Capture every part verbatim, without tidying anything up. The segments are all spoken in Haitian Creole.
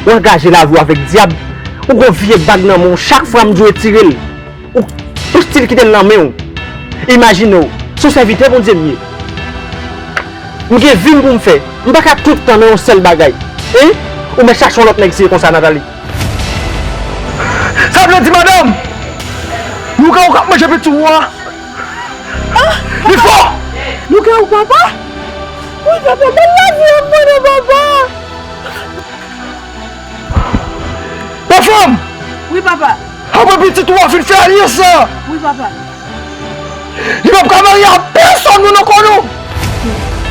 Ou angaje lavi w avèk dyab. Ou gon vye bag nan men w. Chak fwa m di w retire l, ou, ou still kite l nan men w. Imajine w, se yon sèvitè Bondye m ye. M gen vi m pou m fè. M pa ka tout tan nan yon sèl bagay. Hein? Ou mèt chache yon lòt nèg si e konsa, Nathalie. Sa vle di, madanm, lougarou k ap manje pitit ou a, li fò! Lougarou, papa? Wi, papa, ban m lavi m, non, papa! Pafòm! Wi, papa. Apre pitit ou a fin fè alyans lan, wi, papa, li p ap ka marye ak pèsonn moun ankò, non!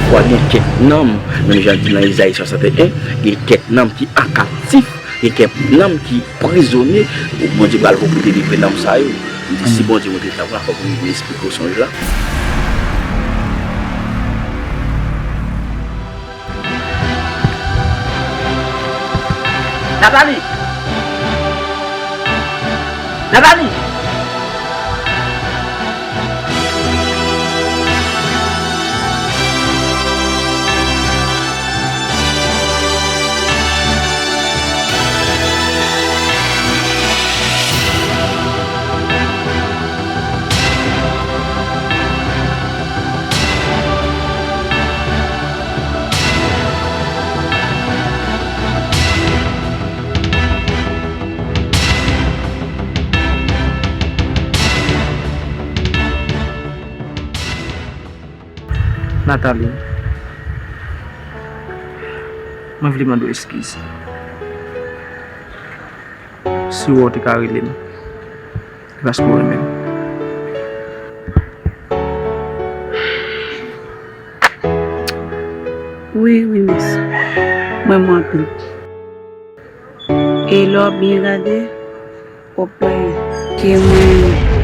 Fwa gen kèk nanm, menm jan l di nan Ezayi swasannteyen, gen kèk nanm ki an kaptif, gen kèk nanm ki prizonye, Bondye pral voye pou delivre nanm sa yo. M di, si Bondye montre sa pou la, fòk ou rive esplike w sonj la. Nathalie! Nathalie! Nathalie, mwen vle mande w eskiz. Si w wè w te ka rele m, se paske w renmen m. Wi, wi, miss. Mwen, mwen anpil. E lè w byen gade, w ap wè ke mwen.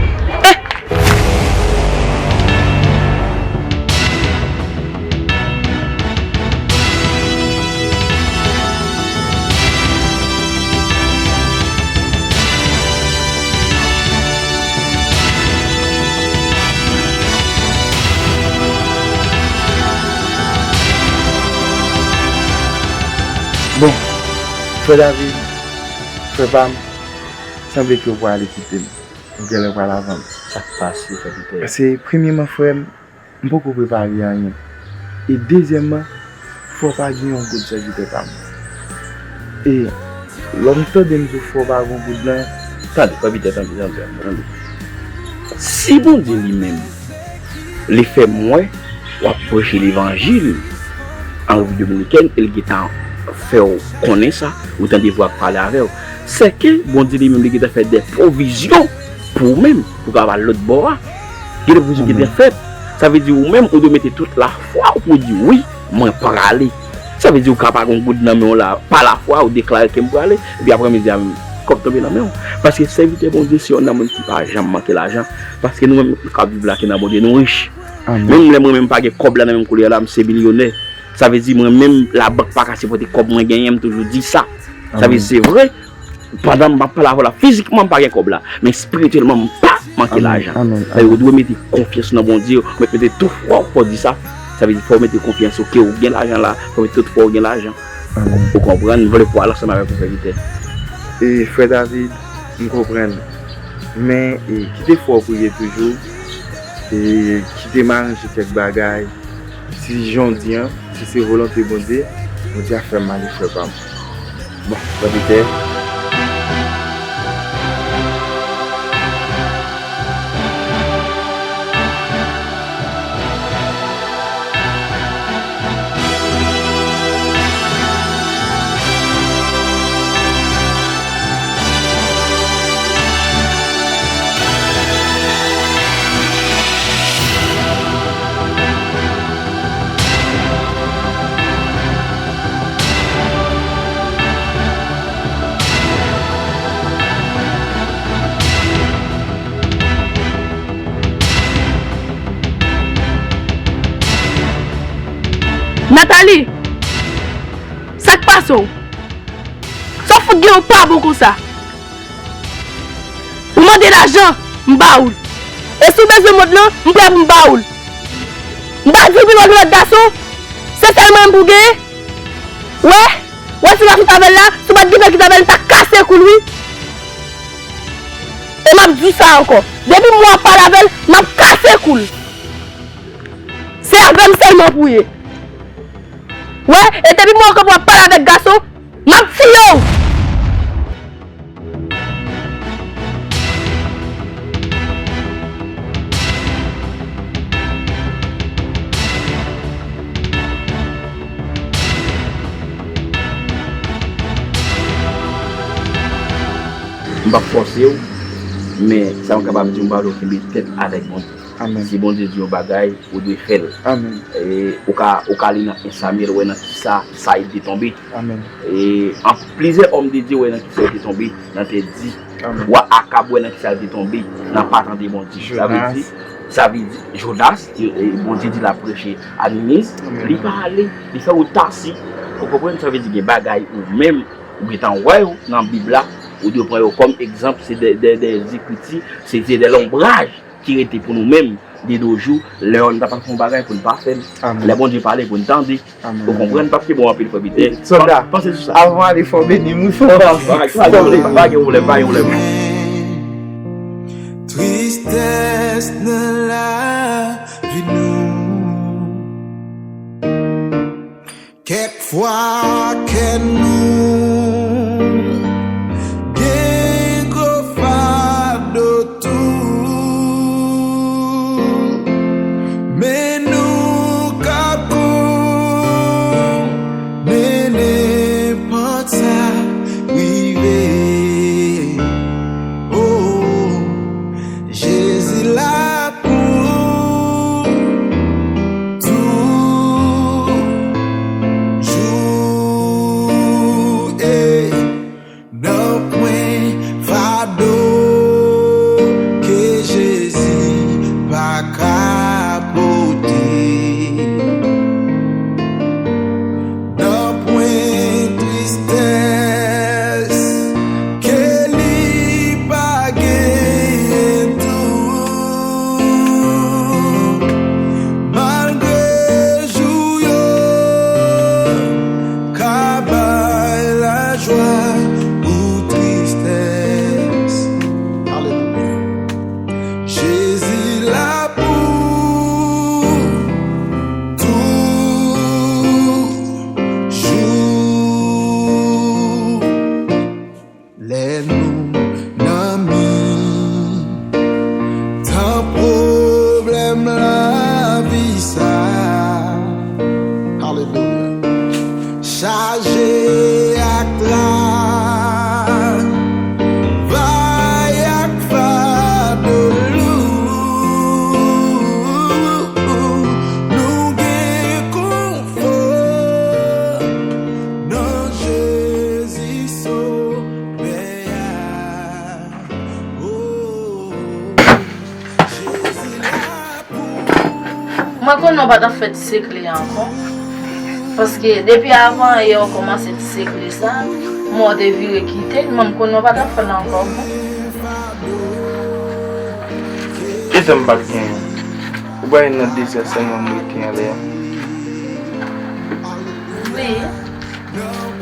Bon, frè David, frè pa m, sanble ke w prale kite m. Ou genlè pral avan m. Sa k pase, frè Pitè? Paske, premyeman, frè m, m poko prepare anyen. E dezyèmman, fò w pa gen yon goud, sèvitè pa m. E lè w tande m di w fò w pa gen yon goud lan. Tande, frè Pitè, tande, tande, tande. Si Bondye li menm, li fè m wè w ap preche levanjil an Repiblik Dominikèn, e l gentan fè w konnen sa, ou tande vwa k pale avè w, sèke Bondye li menm, li gentan fè de pwovizyon pou ou menm, pou w ka al lòt bò a. Gen de pwovizyon ki gentan fèt. Sa vle di ou menm, ou dwe mete tout lafwa w pou w di, wi, mwen prale. Sa vle di ou ka pa gen goud nan men w la, pa lafwa, ou deklare ke m prale, epi aprè midi a menm, kòb tonbe nan men w. Paske sèvitè Bondye se yon nonm ki pa janm manke lajan. Paske nou menm k ap viv la ki nan Bondye, nou rich. Amèn. Menm lè mwen menm pa gen kòb la nan men m koulye a la, m se milyonè. Sa vle di mwen menm, labank pa ka sipòte kòb mwen genyen, m toujou di sa. Sa vle di se vre, pandan m ap pale avè w la, fizikman m pa gen kòb la, men espirityèlman m pa manke lajan. Amèn, amèn. Sa vle di ou dwe mete konfyans nan Bondye, ou mèt mete tout fwa w pou w di sa. Sa vle di fò w mete konfyans ou ke ou gen lajan la, fò w mete tout fwa w gen lajan. Amèn. Ou konprann, m vle pou w al ansanm avèk ou, frè Pitè. E, frè David, m konprann. Men, e, kite fò w priye toujou. E, kite m aranje kèk bagay. Si jan w di an, si se volonte Bondye, Bondye ap fè m ale, frè pa m. Bon, frè Pitè. Nathalie, sa k pase w? Sa w fout gen w pa bon konsa? Ou mande lajan, m ba ou l. E si w bezwen mond lan, m prè pou m ba ou l. M pa di w vin wè lòt gason, se sèl mwen menm pou w genyen. Wè, Wè si w ap fè avè l la, si w pa t gen tan kite avè l, m ta kase kou l, wi. E m ap di w sa ankò. Depi m wè w ap pale avè l, m ap kase kou l. Se avè m sèlman pou w ye. Wè, e depi m wè w kanpe w ap pale avèk gason, m ap tiye w. M p ap fòse w, men sa m kapab di w, m pale w kenbe tèt avèk Bondye. Amèn. Si Bondye di yon bagay, ou dwe fè l. Amèn. E, ou ka, ou ka li nan en Samyèl, wè nan kisa Sayil te tonbe. Amèn. E, an, plizyè òm de Dye wè nan kisa yo te tonbe, nan tè di. Amèn. Wa Akab wè nan kisa l te tonbe, nan pa tande Bondye. Sa vle di, Jonas. Sa vle di, Jonas, e, e, Bondye di l ap preche a Niniv, amèn, li pa ale, li fè wout Tasi. Ou konprann? Sa vle di gen bagay ou menm, ou gentan wè yo nan Bib la, ou dwe pran yo kòm egzanp, se de, de, de ekriti, se, se de lonbraj ki rete pou nou menm, de nos jours, lè nou ta pral fè yon bagay pou n pa fè l. Amèn. Lè Bondye pale pou n tande. Amèn. Ou konprann? P ap kenbe w anpil, frè Peter. Sòlda, panse sou sa. Avan ale, fò w beni m, wi, frè. Pa, pa, pa gen pwoblèm, pa gen pwoblèm, pa gen pwoblèm. Tristès nan lavi nou. Kèk fwa kè nou gen gwo fado tou, men nou ka konnen nenpòt sa rive. Oh, Jezi la pou toujou, ey. Nanpwen fado ke Jezi pa ka pote. Nanpwen tristès ke li pa genyen tou. Malgre jou yo ka bay lajwa ou tristès. Alelouya. Jezi la pou toujou. Lè nou nan mitan pwoblèm lavi sa. Alelouya. Chaje ak travay ak fado lou, nou gen konfò nan Jezi Sovè a. Oh, Jezi la. Mwen konnen w pa t ap fè ti sekle a ankò. Paske depi avan yè w kòmanse ti sekle sa, mwen w te vire kite l, mwen m konnen w pa t ap fè l ankò, bon. Kisa m pa t genyen? Ou pa wè nan dezè sèlman m rete anlè a? Wi.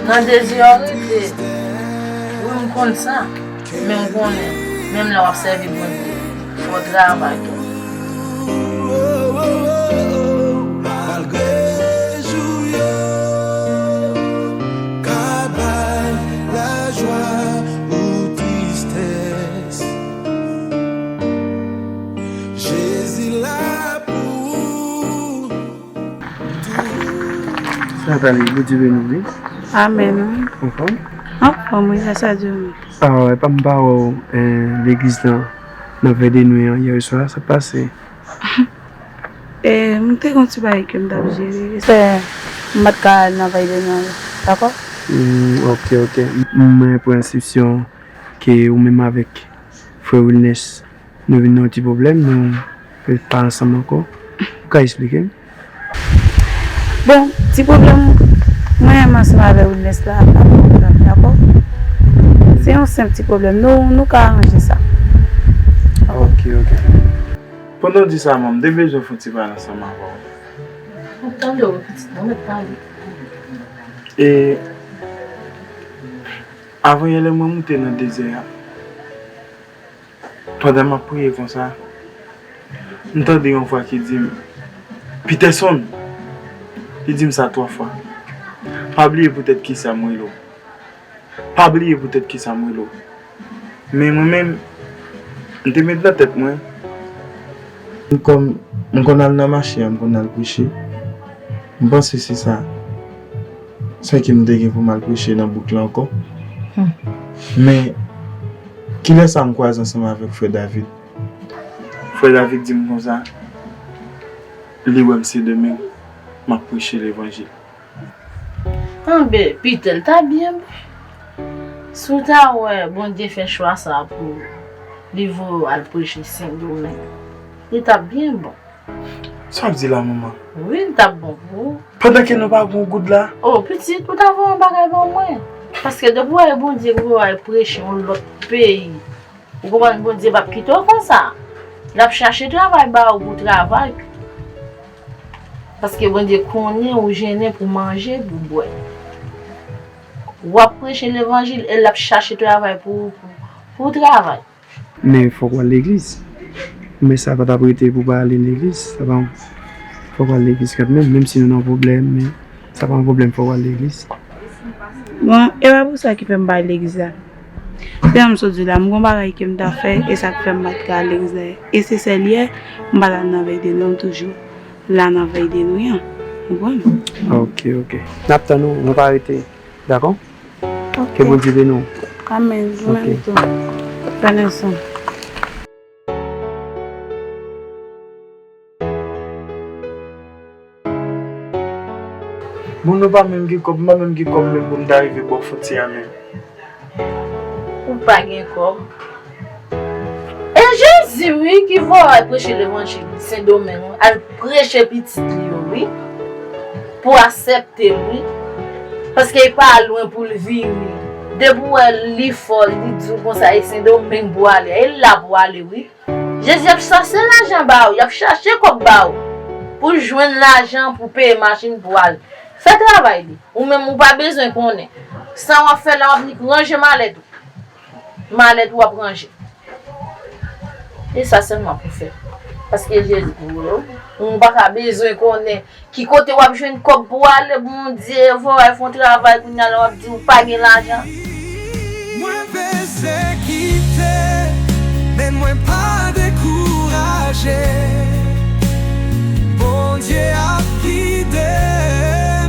Nan dezè w rete. Wi, m konn sa. Men m konnen, menm lè w ap sèvi Bondye, fò w travay tou. Malgre jou yo ka bay lajwa ou tristès, Jezi la pou Sa pale, Bondye beni w, wi. Amèn, wi. Anfòm? Anfòm, wi, gras a Dye, wi. Ah, epa m pa wè w, eh, legliz lan, nan vèy de nwi an, yè swa, sa k pase? Eh, m te gen yon ti bagay ke m t ap jere. Fè, m pa t ka al nan vèy de nwi an, dakò? Hmm, ok, ok. M, m pran enskripsyon ke ou menm avèk frè Wilness, nou vin nan yon ti pwoblèm, nou pa ansanm ankò. Ou ka eksplike m? Bon, ti pwoblèm mwen menm ansanm avè Wilness la, pa pwoblèm, dakò? Se yon senp ti pwoblèm. Nou, nou ka aranje sa. Ok, ok. Pandan w di sa, man, m te bezwen fè yon ti pale ansanm avè w. M ap tande w, pitit mwen, mèt pale. E, Avanyè lè mwen moute nan dezè a, pandan m ap priye konsa, m tande yon vwa ki di m, "Peterson!" Li di m sa twa fwa. "Pa bliye poutèt kisa m rele w. Pa bliye poutèt kisa m rele w." Men mwen menm, m te met nan tèt mwen, m konn, m konn al nan mache a, m konn al preche. M panse se sa. Sa ki m te gen pou m al preche nan bouk la ankò. Hmm. Men, kilè sa m kwaze ansanm avèk frè David? Frè David di m konsa, li wè m se demen, m ap preche levanjil. Anben, Peter, l ta byen bon. Si w ta wè Bondye fè chwa sa pou li voye w al preche Sendomeng, li t ap byen bon. Sa w ap di la, manman? Wi, li t ap bon pou ou. Pandan ke nou pa gen goud la? O, pitit, ou ta voye yon bagay ban mwen. Paske depi w wè Bondye voye w al preche yon lòt peyi, ou konprann Bondye p ap kite w konsa. L ap chache travay ba ou pou w travay. Paske Bondye konnen ou jennen pou manje, pou bwè. W ap preche levanjil e l ap chache travay pou, pou, pou w travay. Men fòk w al legliz. Men sa pa t ap rete pou w pa ale legliz. Sa pa, fòk w al legliz kanmenm, menm si nou nan pwoblèm, men sa pa yon pwoblèm, fòk w al legliz. Bon, e pa pou sa ki fè m pa al legliz la. Jan m sot di w la, m gon bagay ke m ta fè, e sa k fè m pa t ka al legliz la. E se sèl yè, m pa t al nan vèy de nwi, m toujou la nan vèy de nwi an. Ou konprann? Ok, ok. N ap tann ou, nou pa rete. Dakò? Ok. Ke Bondye beni w. Amèn. Ou menm tou. Pran lwen w. Bon, nou pa menm gen kòb, m pa menm gen kòb menm pou m ta rive bò fwontyè a menm. Ou pa gen kòb? E Jezi wi ki voye w al preche levanjil Sendomeng wi, al preche pitit li yo wi, pou aksepte l wi, paske li pa lwen pou l vini. Depi w wè li fò, li di w konsa e Sendomeng pou w ale, e la pou w ale wi. Jezi ap chache lajan ba w, y ap chache kòb ba w, pou jwenn lajan pou peye machin pou w ale. Fè travay li. Ou menm ou pa bezwen konnen. Sa w ap fè la, w ap nik ranje malèt ou. Malèt ou w ap ranje. E sa sèlman pou fè. Paske Jezi pou ou, ou pa ka bezwen konnen ki kote w ap jwenn kòb pou w ale. Bondye voye w al fè yon travay, kounye a la w ap di ou pa gen lajan. Mwen pèsekite, men mwen pa dekouraje. Bondye ap gide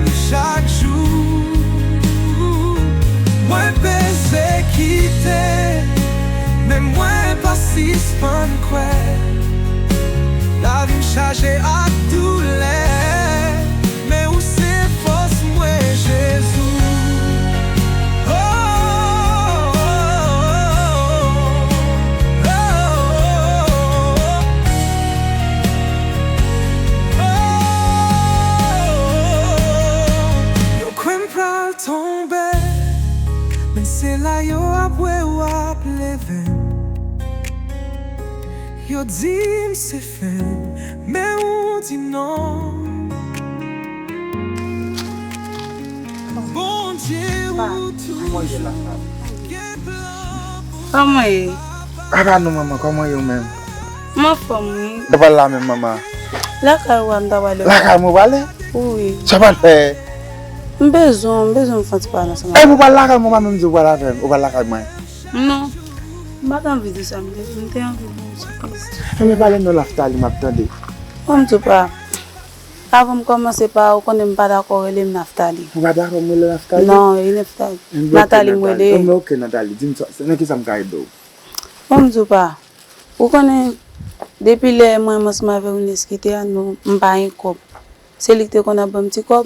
m chak jou. Mwen pèsekite, men mwen pa sispann kwè. Lavi m chaje ak doulè, men ou se fòs mwen, Jezi. Oh, oh, oh, oh. Yo kwè m pral tonbe, men se la yo ap wè w ap leve m. Yo di m se fen, men ou di non. Bondye, ou toujou gen plan pou mwen. Kòman ye? Apa nou manman, kòman ye w menm? M anfòm wi. Ou pral la menm manman? Lakay ou a m ta prale. Lakay mwen prale? Wi. Sa w pral fè? M bezwen, m bezwen m fè yon ti pale ansanm avè w. Epi w pral lakay mwen, ou pa menm di w pral avè m, ou pral lakay mwen? Non. M pa t anvi di sa, m te, m te anvi ba w sipriz. Enben pale non Naftali, m ap tande. Bon, m di w pa. Avan m kòmanse pa, ou konnen m pa dakò rele m Naftali. Ou pa dakò m rele w Naftali? Non, e Naftali. Enben oke, Natali, m rele. Enben oke, Natali, di m sa, nan ki sa m ka ede w? Bon, m di w pa. Ou konnen, depi lè mwen ansanm avè Rinès kite a, nou, m pa gen kòb. Se li ki te konn ap ban m ti kòb,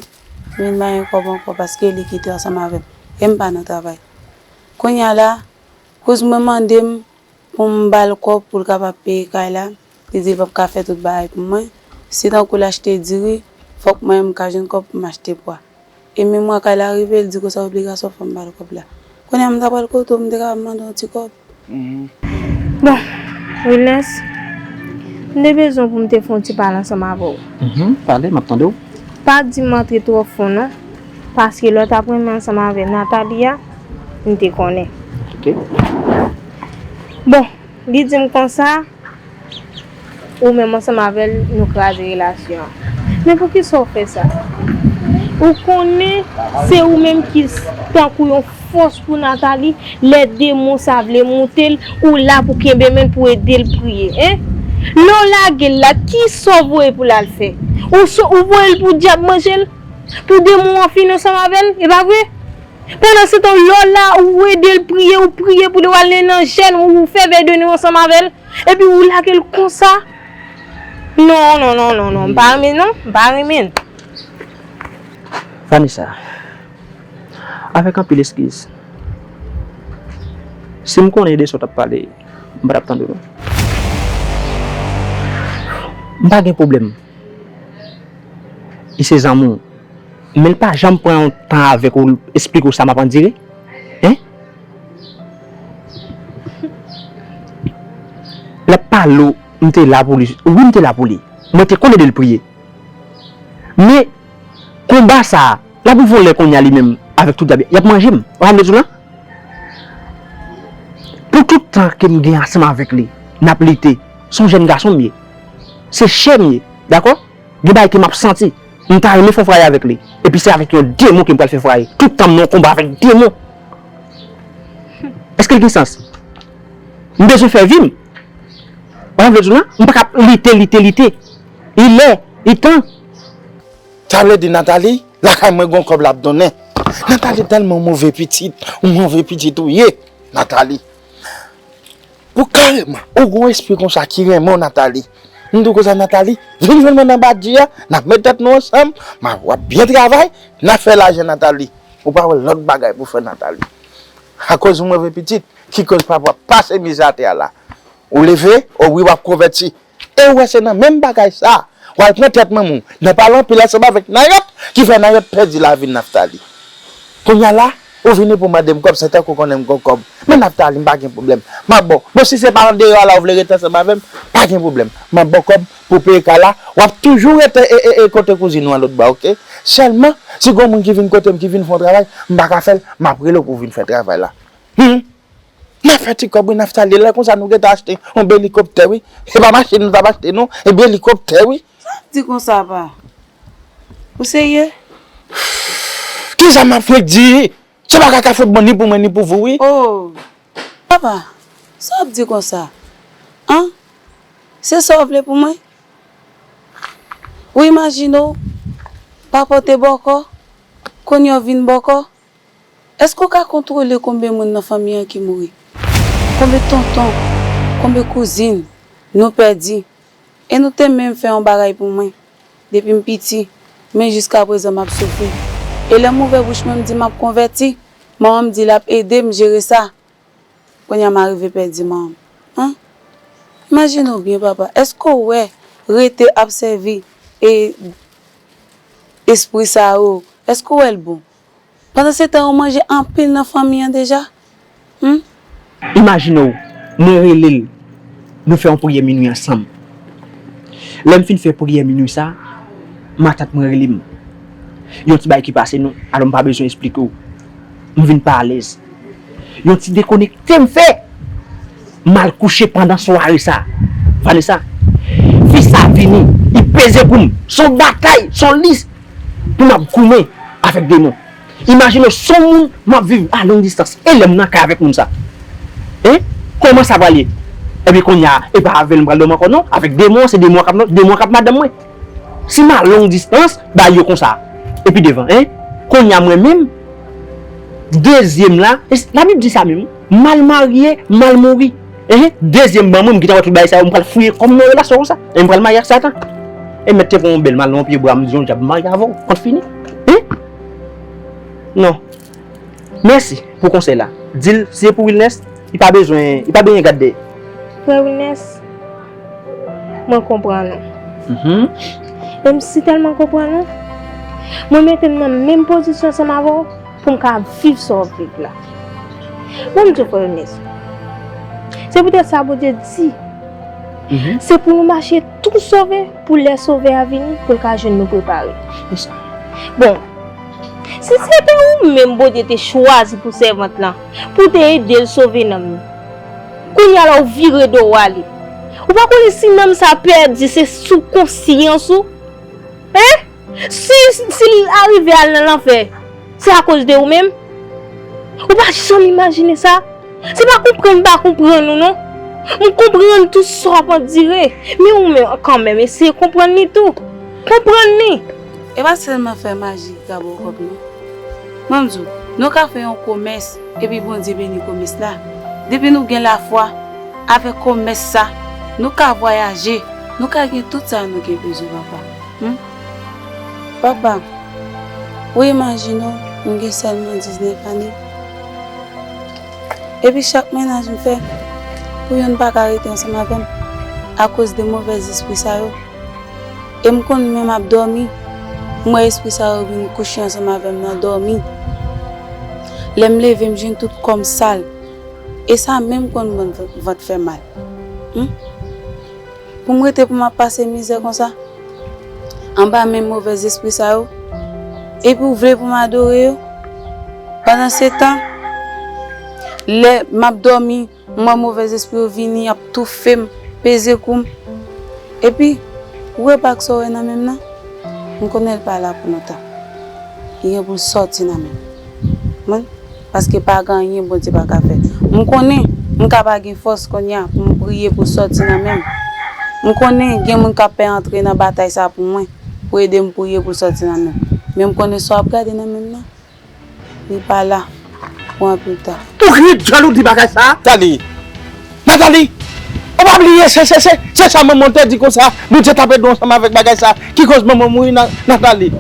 men m pa gen kòb ankò paske li kite ansanm avè m. E m pa nan travay. Kounye a la, kouz mwen mande m pou m ba l kòb pou l kapab peye kay la. Li di l p ap ka fè tout bagay pou mwen. Si tankou l achte diri, fòk mwen menm m ka jwenn kòb pou m achte pwa. E menm mwa kay la rive, l di konsa obligasyon fò m ba l kòb la. Kounye a m ta pral kote w, m te ka mande w yon ti kòb. Mhm. Bon, Wilens, m te bezwen pou m te fè yon ti pale ansanm avè w. Mhm, pale, m ap tande w. Pa di m antre twò fon non, paske lè w t ap renmen ansanm avè Natalia, M te konnen. Ok. Bon, li di m konsa, ou menm ansanm avè l, nou kraze relasyon an. Men poukisa w fè sa? Ou konnen se ou menm ki s- tankou yon fòs pou Nathalie, lè demon sa vle moute l, ou la pou kenbe men l, pou ede l priye, en? Lè w lage l la, kisa w voye pou l al fè? Ou so- ou voye l pou dyab manje l? Pou demon an fini ansanm avè l, e pa vre? Pandan se tan, lè w la, ou ede l priye, ou priye pou li, w al nan jèn, ou fè vèy de nwi ansanm avè l, epi ou lage l konsa. Non, non, non, non, non, m pa renmen non, m pa renmen. Vanessa, avèk anpil eskiz, si m konnen de sa w t ap pale, m pa t ap tande w non. M pa gen pwoblèm. Li se zanmi w. Men l pa janm pran yon tan avèk ou, l esplike w sa m ap andire. Hein? L ap pale w, m te la pou li. Wi, m te la pou li. Mwen te konn ede l priye. Men, konba sa a, l ap rive yon lè kounye a li menm, avèk tout dyab, y ap manje m. Ou konn sa m vle di w la? Pou tout tan ke m gen ansanm avèk li, n ap lite. Se yon jèn gason m ye. Se chè m ye, dakò? Gen bagay ke m ap santi. M ta renmen fè yon fraye avèk li. Epi se avèk yon demon ke m pral fè fraye. Tout tan m nan yon konba avèk demon. Èske l gen sans? M bezwen fè vi m. Ou konn sa m vle di w la? M pa ka ap lite, lite, lite. Li lè, li tan. Sa vle di Nathalie, lakay mwen gon kòb l ap donnen. Nathalie tèlman move pitit, ou move pitit ou ye, Nathalie. Pou kareman, ou gon espri konsa ki renmen w, Nathalie. M di w konsa, Nathalie, vin jwenn mwen nan badji a, n ap met tèt nou ansanm, m ap, w ap byen travay, n ap fè lajan, Nathalie. Ou pa wè lòt bagay pou fè, Nathalie. Akoz ou move pitit, ki koz papa w ap pase mizè atè a la. Ou leve, o wi, w ap konvèti. E ou wè se nan menm bagay sa, w al pran tèt manman w, nan pale anpil ansanm avèk Nayòt, ki fè Nayòt pèdi lavi Naftali. Kounye a la, ou vini pou mande m kòb, se tankou konnen m gon kòb. Men Naftali, m pa gen pwoblèm. M ap ba w. Bon, si se pa andeyò a la ou vle rete ansanm avè m, pa gen pwoblèm. M ap ba w kòb pou peye kay la, w ap toujou rete e, e, e, kote kouzin ou an lòt bò, oke? Sèlman, si gon moun ki vin kote m, ki vin fè yon travay, m pa ka fè l, m ap rele w pou w vin fè travay la. Hum. N ap fè ti kòb wi, Naftali. Lè konsa nou gentan achte yon bèl elikoptè wi. Se pa machin nou t ap achte non, e bèl elikoptè wi. Sa w ap di konsa, pa? Ou serye? Kisa m ap fenk di? Se bagay ka fout bon ni pou mwen ni pou vou wi. Oh! Papa, sa w ap di konsa? An? Se sa w vle pou mwen? Ou imajine w, papa w te bòkò, kounye a w vin bòkò. Èske w ka kontwole konbyen moun nan fanmi an ki mouri? Konbyen tonton, konbyen kouzin nou pèdi? E nou te menm fè yon bagay pou mwen depi m piti, men jiskaprezan m ap soufri. E lè m ouvè bouch mwen, m di m ap konvèti, manman m di l ap ede m jere sa. Kounye a m arive pèdi manman m. An? Imajine w byen, papa. Èske w wè rete ap sèvi e espri sa yo? Èske w wè l bon? Pandan se tan, yo manje anpil nan fanmi an deja. Hum? Imajine w, mwen rele l, nou fè yon priyè minwi ansanm. Lè m fin fè priyè minwi sa, matant mwen rele m. Yon ti bagay ki pase nou, alò m pa bezwen esplike w. M vin pa alèz. Yon ti dekonekte m fè. M al kouche pandan sware sa. Vanessa, fi sa vini, li peze kou m. Se yon batay, se yon lis pou m ap goumen avèk demon. Imajine w, se yon moun m ap viv a long distans. E lè m nan kay avèk moun sa? Hein? Kòman sa pral ye? Epi kounye a, e pa avè l m pral dòmi ankò non. Avèk demon, se demon k ap, demon k ap madanm mwen. Si m a long distans, bagay yo konsa. Epi devan, hein? Kounye a mwen menm, dezyèm la, e s- Labib di sa menm, mal marye, mal mouri. Hein? Dezyèm ban mwen, m gentan wè tout bagay sa yo, m pral fouye kò m nan relasyon konsa. E m pral marye ak Satan. E mèt te pran yon bèl mal nan yon pye bwa, m di yon dyab, m marye avè w, kont fini. Hein? Non. Mèsi pou konsèy la. Di l, si se pou Wilness, li pa bezwen, li pa bezwen gad dèyè. Frè Wilness, mwen konprann ou. Mhm. E m si tèlman konprann ou, mwen mete m nan menm pozisyon ansanm avè w pou m ka viv sa w ap viv la. Bon, m di w, frè Wilness, se poutèt sa Bondye di, mhm, se pou nou mache tou sove, pou lè Sovè a vini, pou l ka jwenn nou prepare. Se sa. Bon, Si se te ou menm Bondye te chwazi pou sèvant lan, pou te ede l sove nanm li, kounye a la w vire do w ale. Ou pa konnen si nanm sa pèdi se sou konsyans ou? Hein? Si, si l arive al nan lanfè, se akoz de ou menm? Ou pa janm imajine sa? Se pa konprann m pa konprann ou non. M konprann tout sa w ap andire. Men ou menm kanmenm, eseye konprann li tou. Konprann li. E pa sèlman fè maji ki ka ba w kòb non. Ban m di w, nou ka fè yon komès, epi Bondye beni komès la. Depi nou gen lafwa, avèk komès sa, nou ka vwayaje, nou ka gen tout sa nou gen bezwen, papa. Hmm? Papa, ou imajine w, m gen sèlman diznèf ane. Epi chak mennaj m fè, pou youn pa ka rete ansanm avè m, akoz de movèz espri sa yo. E m konn menm ap dòmi, m wè espri sa yo vin kouche ansanm avè m nan dòmi. Lè m leve, m jwenn tout kò m sal. E sa menm konn ban m vant fè mal. Hmm? Pou m rete pou m ap pase mizè konsa, anba men movèz espri sa yo, epi w vle pou m adore yo? Pandan se tan, lè m ap dòmi, m wè movèz espri yo vini, y ap toufe m, peze kou m. Epi, ou wè bag sa w wè nan men m nan? M konnen l pa la pou lontan. Li gen pou l sòti nan men m. Mwen, paske pa gen anyen Bondye pa ka fè. M konnen m ka pa gen fòs kounye a pou m priye pou l sòti nan men m. M konnen gen moun k ap pè antre nan batay sa pou mwen, pou ede m priye pou l sòti nan men m. Men m konnen sa w ap gade nan men m nan, li pa la pou anpil tan. Ou ret djòl ou di bagay sa? Nathalie! Nathalie! Ou pa bliye, se, se, se, se sa manman w te di konsa, Bondye t ap ede w ansanm avèk bagay sa, ki koz manman w mouri, Na-, Nathalie.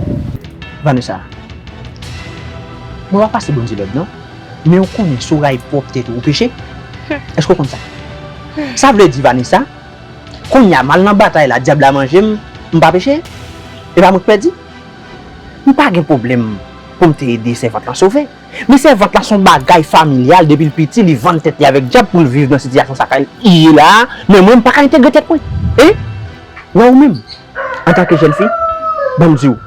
Vanessa, mwen pa pase Bondye lòd non, men ou konnen si w rayi pwòp tèt ou, ou peche. Èske w konn sa? Sa vle di, Vanessa, kounye a m al nan batay la, dyab la manje m, m pa peche? E pa mwen k pèdi? M pa gen pwoblèm pou m te ede sèvant lan sove. Men sèvant la se yon bagay familyal, depi l piti, li vann tèt li avèk dyab pou l viv nan sitiyasyon sa k li ye la a. Men mwen, m pa ka entegre tèt mwen. Hein? Wè ou menm, antanke jèn fi, ban m di w,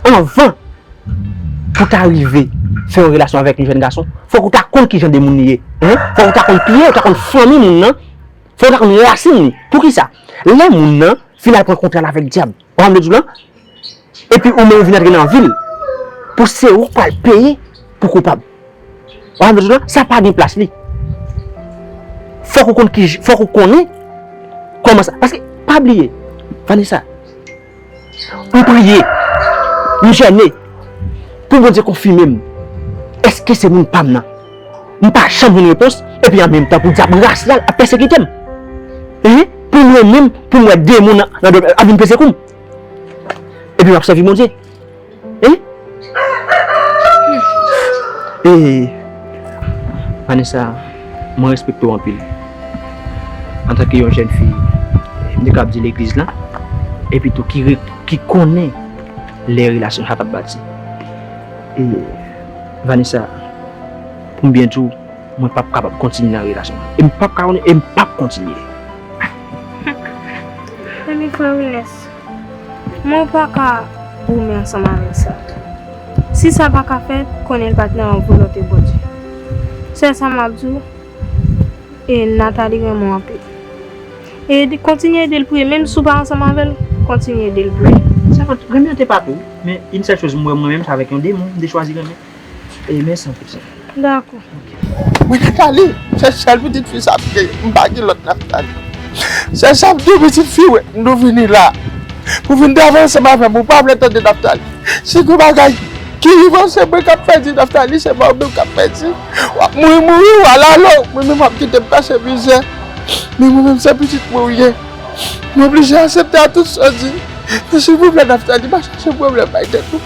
anvan pou w ta rive fè yon relasyon avèk yon jèn gason, fòk ou ta konn ki jan de moun li ye. Hein? Fòk ou ta konn piye, ou ta konn fanmi moun nan, fòk ou ta konn rasin li. Poukisa? Lè moun nan fin al pran kontra l avèk dyab, ou konprann m di w lan? Epi ou menm ou vin antre nan vi l, pou se ou k pral peye pou koupab. Ou konprann m di w lan? Sa pa gen plas li. Fòk ou konn ki, fòk ou konnen kòman sa. Paske, pa bliye, Vanessa, m priye, m jène, pou Bondye konfime m. Èske se moun pa m nan? M pa janm jwenn repons, epi an menm tan pou dyab rasyal ap pèsekite m. Hein? Pou mwen menm, pou m wè demon nan, nan dòmi ap vin peze kou m. Epi m ap sèvi Bondye. Hein? E, Vanessa, mwen respekte w anpil. Antanke yon jèn fi, m te kab di legliz lan, epi tou ki re-, ki konnen lè relasyon sa t ap bati. E, Vanessa, pou m byen di w, mwen p ap kapab kontinye nan relasyon an. E m p ap ka, e m p ap kontinye. Ebyen, frè Wilnès, mwen pa ka goumen ansanm avèk sa. Si sa pa ka fèt, konnen l pa t nan volonte Bondye. Sèl sa m ap di w, e Nathalie renmen w anpil. E di, kontinye ede l priye, menm si w pa ansanm avè l, kontinye ede l priye. Sèvant, renmen an te pa tou, men yon sèl choz, m wè mwen menm, se avèk yon demon, m te chwazi renmen. E mèsi anpil, sè. Dakò. Mwen Nathalie, se sèl pitit fi sa m gen, m pa gen lòt Nathalie. Se sa m di w, pitit fi, wè, nou vini la pou vin travay ansanm avè m, ou pa vle tande Nathalie. Si gen bagay ki rive w, se mwen k ap pèdi Nathalie, se pa w menm k ap pèdi. W ap mouri, mouri, w al ale, mwen menm w ap kite m pase mizè. Men mwen menm se pitit mwen w ye. M oblije aksepte a tout sa w di. Men silvouplè Nathalie, pa chache pwoblèm bay tèt ou.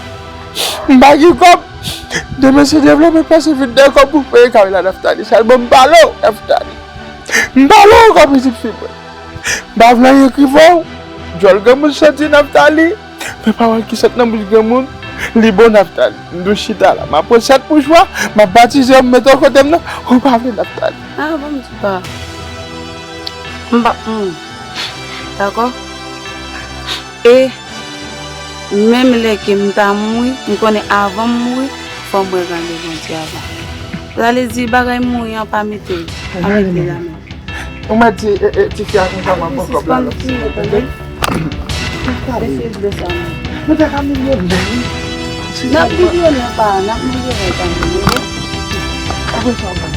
M pa gen kòb. Demen si Dye vle, mwen pase vin dèyè kòb pou peye kay la, Naftali. Sèlman m pale w, Naftali. M pale w ankò, pitit fi mwen. M pa vle anyen k rive w. Djòl granmoun santi, Naftali. Men pawòl ki sot nan bouch granmoun, li bon, Naftali. M dwe chita la. M ap pran sèt mouchwa, m ap batize w, m mete w kote m nan. Ou pa vle, Naftali. Ah, bon, m di pa. M pa, hmm. Dakò? E menm lè ke m ta mouri, m konnen avan m mouri, Bon, mwen gade Bondye avan. Sa vle di bagay mouri an pa mete, pa mete la menm. Ou mèt di, e, e, tifi a konsa m ap pran kòb la lòt semèn, tande? Mesye, de sa menm. Nou te ka milyonè, wi. N ap milyonè pa, n ap milyonè pa menm, wi. Apre sa, w pa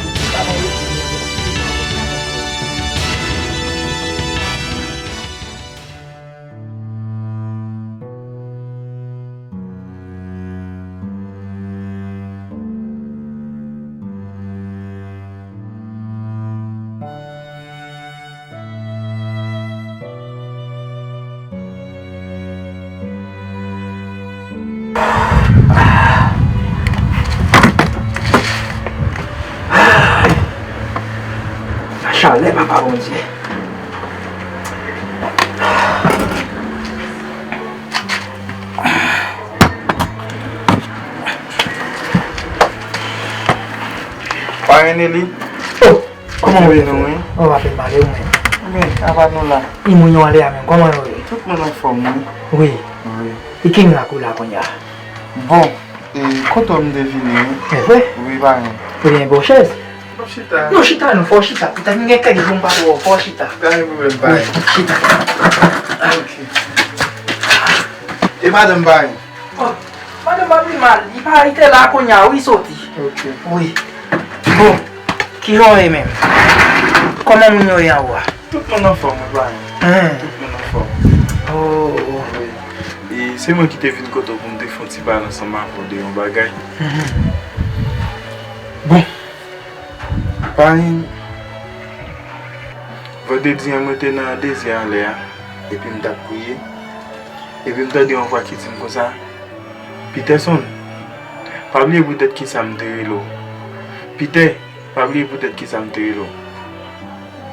Chalè, Papa Bondye. Parenn Eli. Oh, kòman w ye? Kòman nou ye? Oh, apèn pale ou menm. Byen, apa nou la? Imoun yo ale a menm, kòman yo ye? Tout moun anfòm, wi. Wi. Wi. E ki mirak ou la kounye a? Bon, e kote w m te vini, wi. E vre? Wi, parenn. Ou gen bon chèz? Nou chita. Nou chita, nou fò chita. Poutèt m gen kèk jou m pa twò fò chita. Pa gen pwoblèm, pa gen. Wi, chita. Ok. E madanm pa gen? Oh, madanm pa pi mal. Li pa, li te la kounye a, wi, soti. Ok. Wi. Bon, kijan w ye menm? Kòman moun yo ye anwo a? Tout moun anfòm, wi, pa gen. Hen. Tout moun anfòm. Oh, oh. Wi. E se mwen ki te vin kote w pou m te fè yon ti pale ansanm avè w de yon bagay. Mhm. Bon. Parenn, vandredi an mwen te nan dezè anlè a, epi m t ap priye, epi m tande yon vwa ki di m konsa, Peterson, pa bliye poutèt kisa m te rele w. Peter, pa bliye poutèt kisa m te rele w.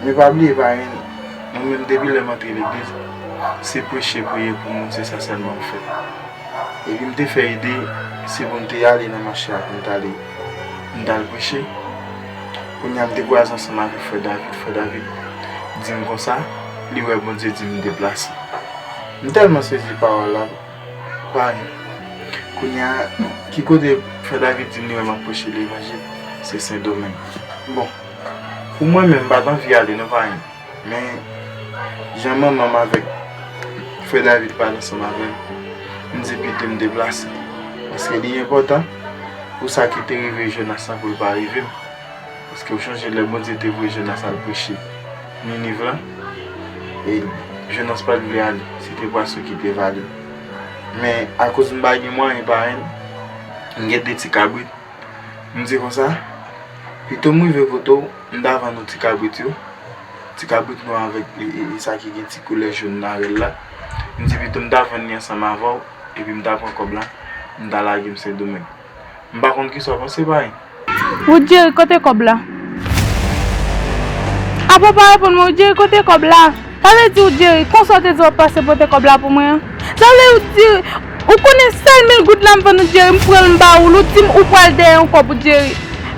Men pa bliye, parenn, mwen menm depi lè m antre legliz, se preche, priye pou moun, se sa sèlman m fè. Epi m te fè ide, se pou m te ale nan mache a pou m t ale, m t al preche. Kounye a m te kwaze ansanm avèk frè David. Frè David di m konsa, li wè Bondye di m deplase. M tèlman sezi pawòl la, parenn. Kounye a, ki kote frè David di m li wè m ap preche levanjil, se Sendomeng. Bon, pou mwen menm, m pa t anvi ale non, parenn. Men, jan manman m avèk frè David pale ansanm avè m, m di pito m deplase. Paske li enpòtan pou sa ki te rive Jonas lan pou l pa rive m. Paske w chonje lè Bondye te voye Jonas al preche Niniv lan, e Jonas pa t vle ale, se te pwason ki te vale l. Men, akoz m pa gen mwayen parenn, m gen de ti kabrit, m di konsa, pito m rive kote w, m ta vann ou ti kabrit yo, ti kabrit nwa avèk e, e, e sa ki gen ti koulè jòn nan rèl la. M di pito m ta vann li ansanm avè w, epi m ta pran kòb la, m ta lage m Sendomeng. M pa konn kisa w panse, parenn. Woodjerry, kote kòb la? Apa w pa reponn mwen, Woodjerry, kote kòb la? Sa vle di, Woodjerry, konsa w te di w ap pase pote kòb la pou mwen an? Sa vle di, ou konnen sèl mil goud la m vann Woodjerry, m pran l m ba ou l, ou di m ou pral dèyè yon kòb, Woodjerry.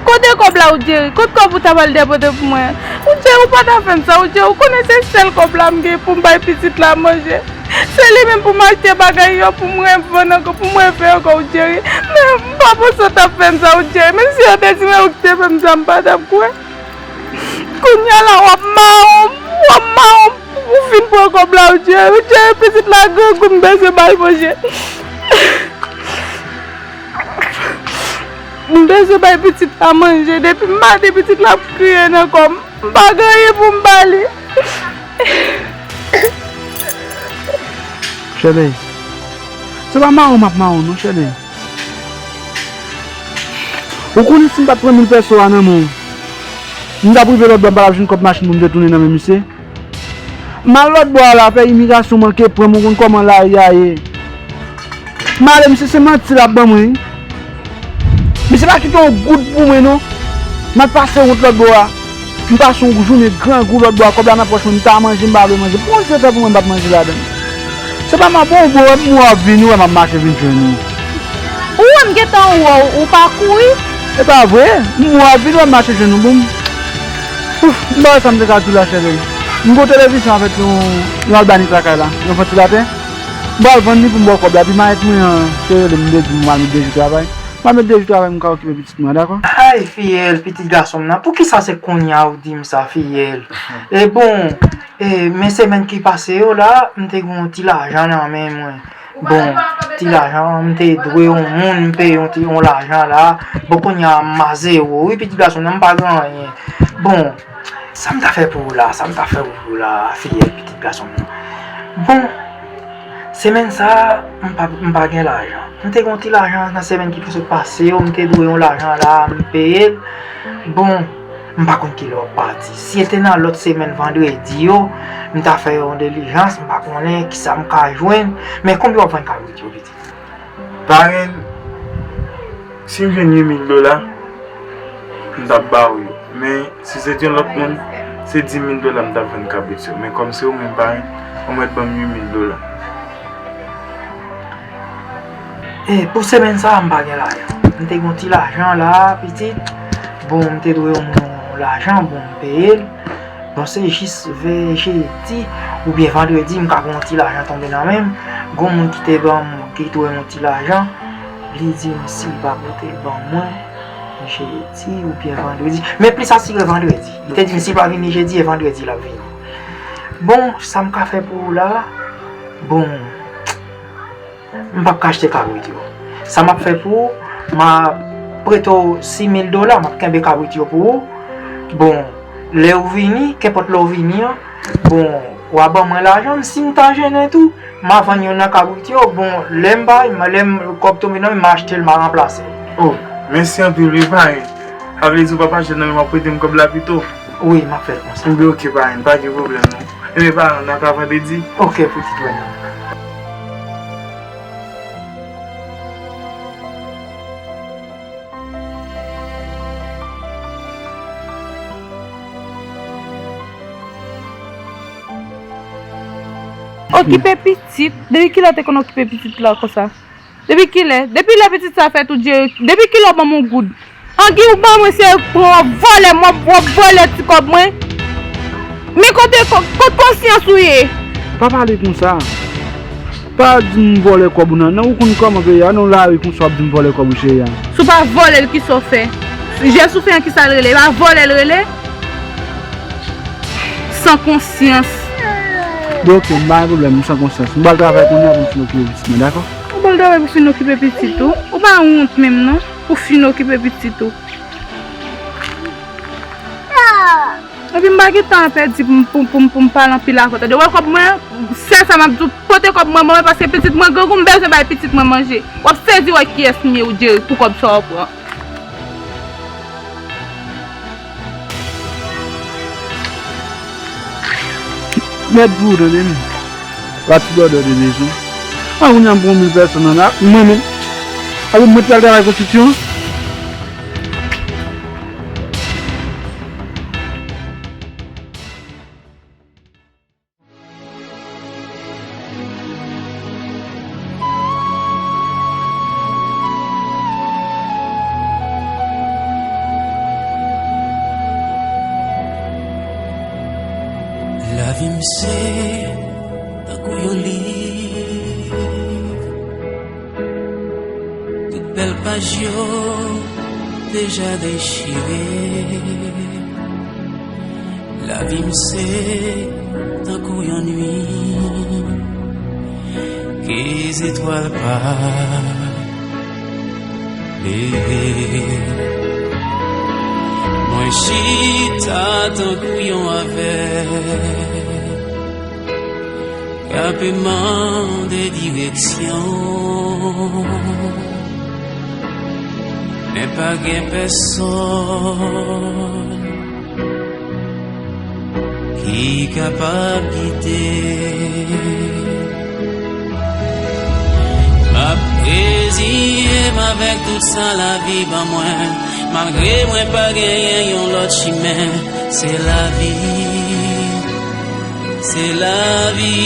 Kote kòb la, Woodjerry? Kote kòb ou ta pral dèpote pou mwen an? Woodjerry, ou pa ta fè m sa, Woodjerry, ou konnen se sèl kòb la m gen pou m bay pitit la manje. Se li menm pou m achte bagay yo, pou m revann ankò, pou m refè ankò, Woodjerry. Men m pa panse w t ap fè m sa, Woodjerry. Menm si yo te di mwen ou ki te fè m sa, m pa t ap kwè. Kounye a la, w ap mawon, w ap mawon pou w fin pran kòb la, Woodjerry. Woodjerry, pitit la grangou, m bezwen ba l manje. M bezwen bay pitit la manje. Depi m maten, pitit la ap kriye nan kò m. M pa gen anyen pou m ba li. Chèlè, se pa mawon m ap mawon non, Chèlè. Ou konnen si m pa t pran mil pèso a nan men w, m t ap rive lòt bò, m pa t ap jwenn kòb machin pou m te tounen nan men misye. M al lòt bò a la, fè imigrasyon manke pran m, ou konn kòman lari a ye. M ale, misye se manti l ap ban mwen, wi. Misye pa kite yon goud pou mwen, non. M al pase wont lòt bò a. M pase yon jounen grangou lòt bò a, kòb la nan pòch mwen, m ta manje, m pa vle manje. Bondye fè pou mwen, m p ap manje ladan l. Se pa m ap bon, bon, wè m wè w ap vini, wè m ap mache vin jwenn ou. Ou wè m gentan wè w, ou pa kouri? E pa vre, m wè w ap vini, wè m mache jwenn ou, bon. Ouf, m pa wè sa m te ka di w la, chèlè. M gon televizyon avèk yon, yon Albanik lakay la, yon vantilatè. M pral vann li pou m ba w kòb la, epi mayèt mwen an te rele m, m te di m al met de jou travay. M Ann met de jou travay m ka okipe pitit mwen, dakò? Ay, fiyèl, pitit gason m nan, poukisa se kounye a ou di m sa, fiyèl? E bon, e, men semèn ki pase yo la, m te gen yon ti lajan nan men mwen. Bon, ti lajan, m te dwe yon moun, m peye yon ti, yon lajan la. Bon, kounye a, m a zewo. Wi, pitit gason m nan, m pa gen anyen. Bon, sa m ta fè pou ou la, sa m ta fè pou ou la, fiyèl, pitit gason m nan. Bon, semèn sa a, m pa, m pa gen lajan. M te gen yon ti lajan nan semèn ki sot pase yo, m te dwe yon lajan la, m peye l. Bon, m pa konn kilè w ap pati. Si se te nan lòt semèn vandredi yo, m ta fè yon dilijans, m pa konnen kisa m ka jwenn. Men konbyen w ap vann kabrit yo, pitit? Parenn, si m jwenn uit mil dola, m t ap ba w yo. Men, si se te yon lòt moun, se dis mil dola m t ap vann kabrit yo. Men kòm se ou menm, parenn, ou mèt ban m uit mil dola. E, pou semèn sa a, m pa gen lajan. M te gen yon ti lajan la, pitit. Bon, m te dwe yon moun yon lajan, bon, m peye l. Bon, se jis vè jedi oubyen vandredi, m ka gen yon ti lajan tonbe nan men m. Gon moun ki te ban m, ki dwe m yon ti lajan. Li di m si l pa pote l ban mwen, jedi oubyen vandredi. Men plis asire vandredi. Li te di m si l pa vini jedi, e vandredi l ap vini. Bon, sa m ka fè pou ou la? Bon, m p ap ka achte kabrit yo. Sa m ap fè pou ou, m ap prete w sis mil dola, m ap kenbe kabrit yo pou ou. Bon, lè w vini, kenpòt lè w vini an, bon, w a ban mwen lajan m, si m ta jennen tou, m a vann youn nan kabrit yo, bon, lè m pa, lè m kòb tonbe nan men m, m a achte l, m a ranplase l. Oh, mèsi anpil wi, parenn. Sa vle di ou p ap achte nan men m, w ap prete m kòb la pito? Wi, m ap fè l konsa. Enben, oke, parenn, pa gen pwoblèm non. Enben, parenn, n a ka vandredi? Oke, pitit mwen nan. Okipe pitit? Depi kilè w te konn okipe pitit la konsa? Depi kilè? Depi lè pitit sa fèt ou Jerry, depi kilè w ban m yon goud? Angi ou ban mwen se pran w ap vòlè m, w ap, w ap vòlè ti kòb mwen. Men kote, ko-, kot konsyans ou ye? Pa pale konsa. Pa di m vòlè kòb ou nan, nan ou konn kòman peyi a, nan lari konsa w ap di m vòlè kòb ou cheri a. Si w pa vòlè l, kisa w fè? Jès ou fè an, kisa l rele? E pa vòlè l rele? San konsyans. Bon, oke, m pa gen pwoblèm, m san konsyans. M pral travay kounye a pou m fin okipe pitit mwen, dakò? Ou pral travay pou fin okipe pitit ou? Ou pa wont menm non, pou fin okipe pitit ou. Epi m pa gen tan a pèdi pou m, pou, pou, pou m pale anpil avè w, tande. Wè kòb mwen, sèl sa m ap di w, pote kòb mwen ban mwen, paske pitit mwen grangou, m bezwen bay pitit mwen manje. W ap sezi wè kiyès m ye ou Jerry pou kòb sa w pran. Mèt pou ou tande m. Pa ti bòdè de bezwen. An, kounye a m pran mil pèsòn nan la, mwen menm. Apre mwen pral travay konstriksyon. Lavi m se tankou yon liv. Tout bèl paj yo deja dechire. Lavi m se tankou yon nuit ke zetwal pa leve. Mwen chita tankou yon avèg k ape mande direksyon, men pa gen pèsòn ki kapab gide. M ap reziye m avèk tout sa lavi ban mwen, malgre mwen pa genyen yon lòt chimen. Se lavi, se lavi.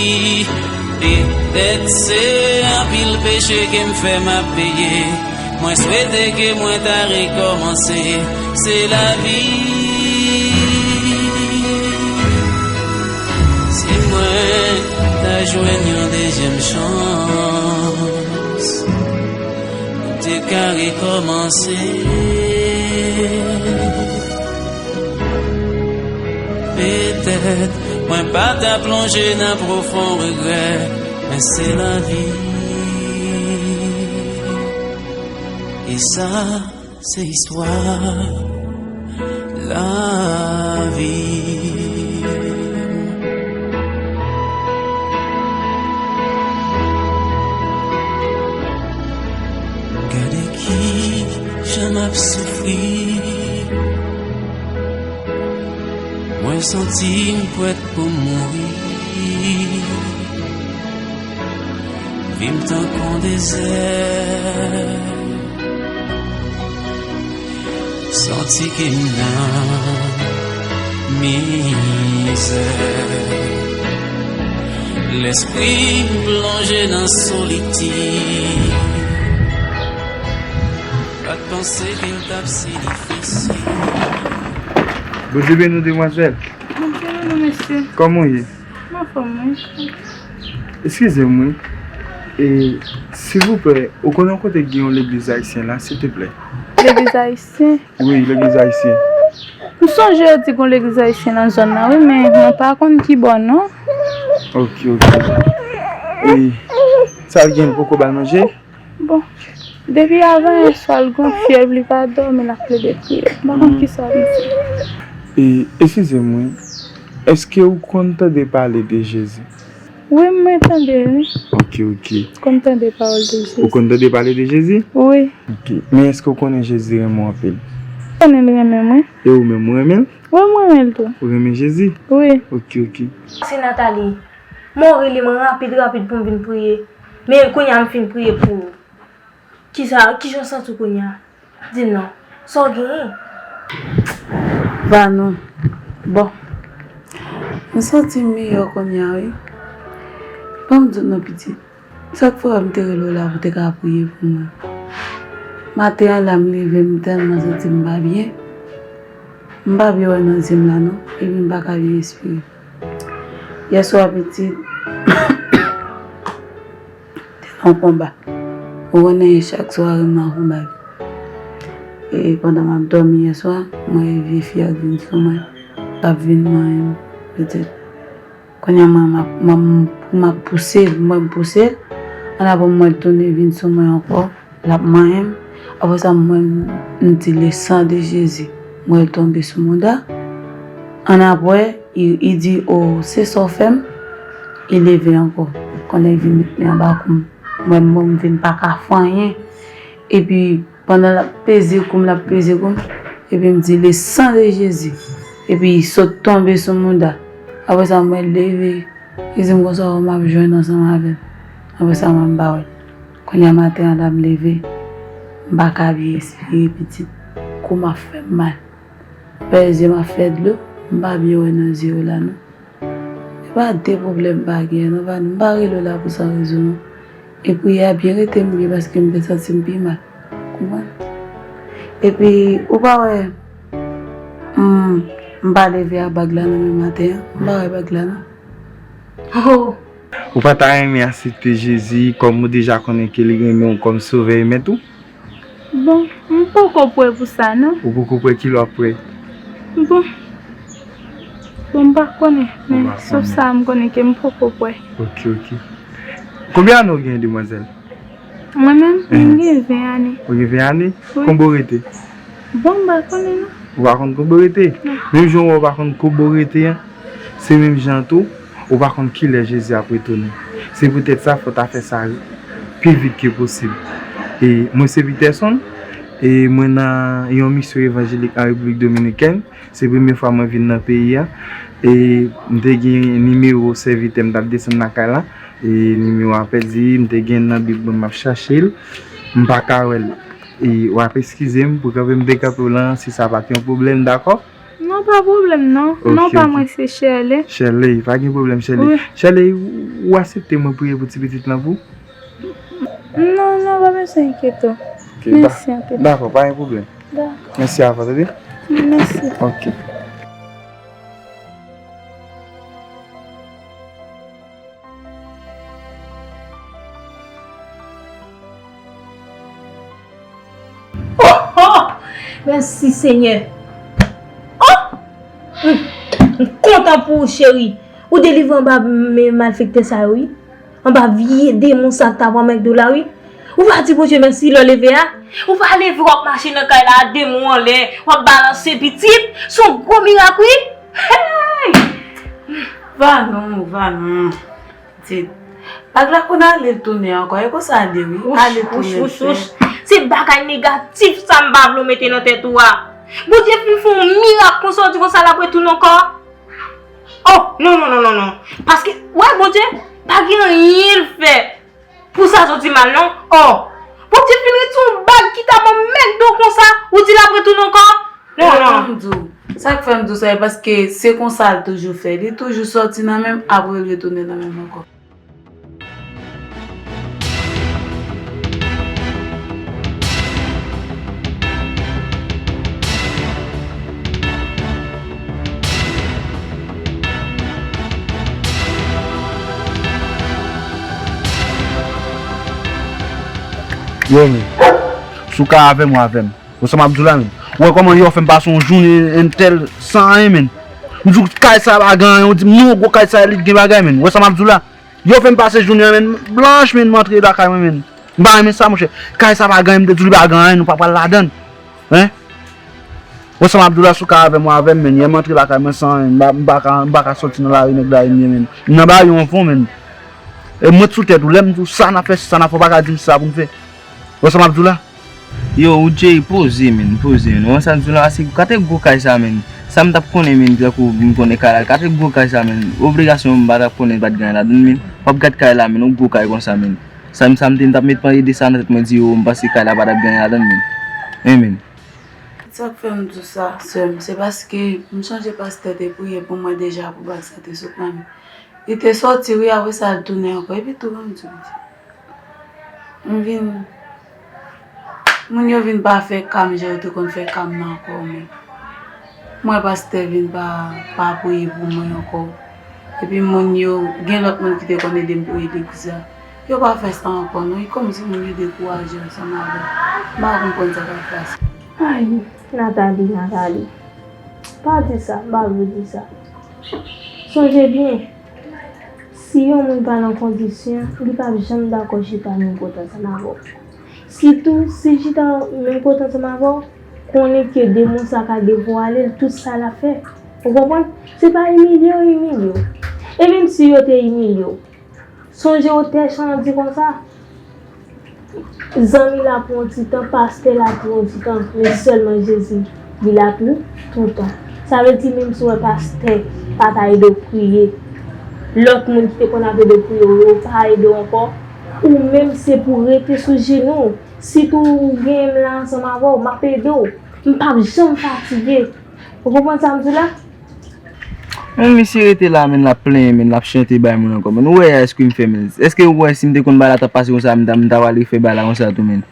Petèt se anpil peche ke m fè m ap peye. Mwen swete ke mwen ta rekòmanse. Se lavi. Si mwen ta jwenn yon dezyèm chans, m te Ka rekòmanse. Petèt mwen pa ta plonje nan pwofon regrè, men se lavi. E sa, se istwa lavi. Gade ki jan m ap soufri. Mwen santi m prèt pou mouri. Vi m tankou dezè. Santi ke m nan mizè. Lespri m plonje nan solitid. Pa t panse ke l t ap si difisil. Bondye beni w, demwazèl. Bondye beni w, mesye. Kòman w ye? M anfòm, wi. Eskize m, wi. E, silvouplè, ou konnen yon kote ki gen yon legliz ayisyen la, silteplè? Legliz ayisyen? Wi, legliz ayisyen. M sonje yo di gen yon legliz ayisyen nan zòn nan, wi, men mwen pa konn ki bò, non. Ok, ok. E, sa l gen, l poko ba l manje? Bon, depi avan yè swa, l gon fyèv, li pa dòmi, l ap plede kriye. M pa konn kisa l di. E, eskize m, wi. Èske ou konn tande pale de Jezi? Wi, mwen tande, wi. Ok, ok. Konn tande pawòl de Jezi. Ou konn tande pale de Jezi? Wi. Ok. Men èske ou konnen Jezi renmen w anpil? Konnen l renmen mwen. E ou menm, ou renmen l? Wi, mwen renmen l tou. Ou renmen Jezi? Wi. Ok, ok. Se Nathalie. Mwen rele mwen rapid, rapid pou m vin priye. Men kounye a m fin priye pou ou. Kisa, kijan w santi w kounye a? Di m non. Sa w genyen? Vanou. Bon. M santi m miyò kounye a, wi. Ban m di w non, pitit. Sa k fè m te rele w la pou w te ka priye pou mwen. Maten an la, m leve, m tèlman santi m pa byen. M pa byen wè nan zye m la non, epi m pa ka byen respire. Yè swa, pitit, te nan yon konba. Ou konnen chak sware m nan konba. E pandan m ap dòmi yè swa, m wè vye fi a k vin sou mwen, l ap vin manyen m, pitit. Kounye a mwen, m ap, m ap, m ap pouse l, m wè m pouse l. Annapre m wè l tounen vin sou mwen ankò, l ap manyen m. Apre sa, m wè m, m di, le sang de Jésus. M wè l tonbe sou mouda. Annapre, li, li di, o, se sa w fè m? Li leve ankò. Kounye a, li vin met men anba kou m. M wè m, m vin pa ka fè anyen. Epi, pandan l ap peze kou m, l ap peze kou m, epi m di, le sang de Jésus. Epi li sot tonbe sou mouda. Apre sa, mwen leve, li di m konsa, o, m ap jwenn ansanm avè l. Apre sa, mwen m pa wè l. Kounye a maten an la, m leve, m pa ka byen respire, pitit. Kou m ap fè m mal. Fè zye m ap fè dlo, m pa byen wè nan zye yo la, non. Se pa de pwoblèm m pa gen, non, pa, m pa rele w la pou san rezon, non. E priyè a byen rete m ye paske m te santi m pi mal. Konprann? Epi, ou pa wè, m, m pa leve a bag la nan men maten an. M pa wè bag la, non. Oh! Ou pa ta renmen aksepte Jezi kòm ou deja konnen ke li renmen w kòm Sovè e Mèt ou? Bon, m poko prè pou sa, non. Ou poko prè, kilè w ap prè? Bon. Bon, m pa konnen, men sof sa, m konnen ke m poko prè. Ok, ok. Konbyen ane w gen, demwazèl? Mwen menm, m gen ven ane. Ou gen ven ane? Wi. Konbyen w rete? Bon, m pa konnen, non. Ou pa konn kote w rete? Non. Menm jan w pa konn kote w rete an, se menm jan tou, ou pa konn kilè Jezi ap retounen. Se poutèt sa, fò w ta fè sa pi vit ke posib. E mwen se Peterson, e mwen nan yon misyon evanjelik an Repiblik Dominikèn. Se premye fwa mwen vin nan peyi a. E m te gen nimewo sèvitè m t ap desann lakay la. E nimewo a pèdi, m te gen nan Bib mwen, m ap chache l. M pa ka wè l. E w ap eskize m pou kanpe m te kanpe w lan, si sa pa t yon pwoblèm, dakò? Non, pa pwoblèm, non. Ok, non, pa ok. Mwen, se Shirley. Shirley, pa gen pwoblèm, Shirley. Wi. Shirley, ou aksepte mwen priye pou ti pitit lan pou? Non, non, pa bezwen enkyete w. Ok, mèsi anpil. Dakò, pa gen pwoblèm. Dakò. Mèsi avè w, tande? Mèsi. Ok. Mèsi Senyè. Oh! M, m kontan pou ou, cheri. Ou delivre anba men malfektè sa yo, wi. Anba vye demon sa k ta pran mèk do la, wi. Ou pa di Bondye mèsi lè w leve a? Ou pa leve, w ap mache nan kay la, de men w anlè, w ap balanse pitit. Se yon gwo mirak, wi. Hey! Va non, va non. Pitit. Bag la konn ale tounen ankò. E konsa l ye, wi. Ale tounen. Wouch, wouch, wouch. Se bagay negatif sa m pa vle w mete nan tèt ou a. Bondye fin fè yon mirak konsa, w di konsa l ap retounen ankò? Oh, non, non, non, non, non. Paske, wè, Bondye pa gen anyen l fè pou sa soti mal, non. Oh, Bondye fin retire yon bag ki ta ban m mèk do konsa, ou di l ap retounen ankò? Non, non. Sa k fè m di w, sa k fè m di w sa, e paske se konsa l toujou fè. Li toujou sòti nan men m, apre l retounen nan men m ankò. Yo, men. Si w ka avè m, w avè m. Wè sa m ap di w la, men. Ou wè kòman yo fè m pase yon jounen entèl san anyen, men. M di w kay sa pa gen anyen, ou di m non, gwo kay sa li gen bagay, men. Wè sa m ap di w la. Yo fè m pase jounen an, men, blanch, men, m antre lakay mwen, men. M pa renmen sa, monchè. Kay sa pa gen anyen, m te di w li pa gen anyen, nou pa pral ladan l. Hein? Wè sa m ap di w la, si w ka avè m, w avè m, men. Yè m antre lakay mwen san anyen, m pa, m pa ka, m pa ka sòti nan lari nèg la ye m ye, men. M nan bari yon fon, men. E m ret sou tèt ou, lè m di w sa n ap fè, sa n ap fè, w pa ka di m sa pou n fè. Wè sa m ap di w la? Yo, ou Jay, poze, men, poze, men. Ou wè sa m di w la, se kate gwo kay sa, men. Sa m t ap konnen, men, tankou m konnen kay la, kate gwo kay sa, men. Obligasyon m pa t ap konnen pa t gen anyen ladan l, men. W ap gad kay la, men, yon gwo kay konsa, men. Sa m, sa m te, m t ap met panye de sa nan tèt mwen, di yo, m panse kay la pa t ap gen anyen ladan l, men. Wi, men. Sa k fè m di w sa, sè m, se paske m sonje pastè te priye pou mwen deja pou bag sa te sot nan men. Li te sòti, wi, apre sa, l tounen ankò. Epi tou, ban m di w, pitit. M vin, moun yo vin pa fè kam jan yo te konn fè kam nan ankò, men. M wè pastè vin pa, pa priye pou mwen ankò. Epi moun yo, gen lòt moun ki te konn ede m priye legliz la. Yo pa fè sa ankò, non. E kòmsi moun yo dekouraje ansanm avè m. M pa konprann sa k ap pase. Ay, Nathalie, Nathalie. Pa di sa, m pa vle w di sa. Sonje byen, si yon moun pa nan kondisyon, li p ap janm dakò chita menm kote ansanm avè w. Sitou, si l chita menm kote ansanm avè w, konnen ke demon sa ka devwale l tout sa l ap fè. Ou konprann? Se pa imilye w imilye w. E menm si yo te imilye w, sonje otè chan an di konsa, zanmi la pou yon ti tan, pastè la pou yon ti tan, men sèlman Jezi, li la pou toutan. Sa vle di, menm si w wè pastè pa ta ede w priye, lòt moun ki te konn ap ede w priye, yo pa ede w ankò, ou menm se pou w rete sou jenou w. Sitou ou genyen m la ansanm avè w, m ap ede w. M p ap janm fatige. Ou konprann sa m di w la? Men misye rete la, men l ap plenyen, men l ap chante bay moun ankò, men. Ou wè, èske m fè, men? Èske ou wè si m te konn bagay la t ap pase konsa, m ta, m ta pral refè bagay la konsa tou, men?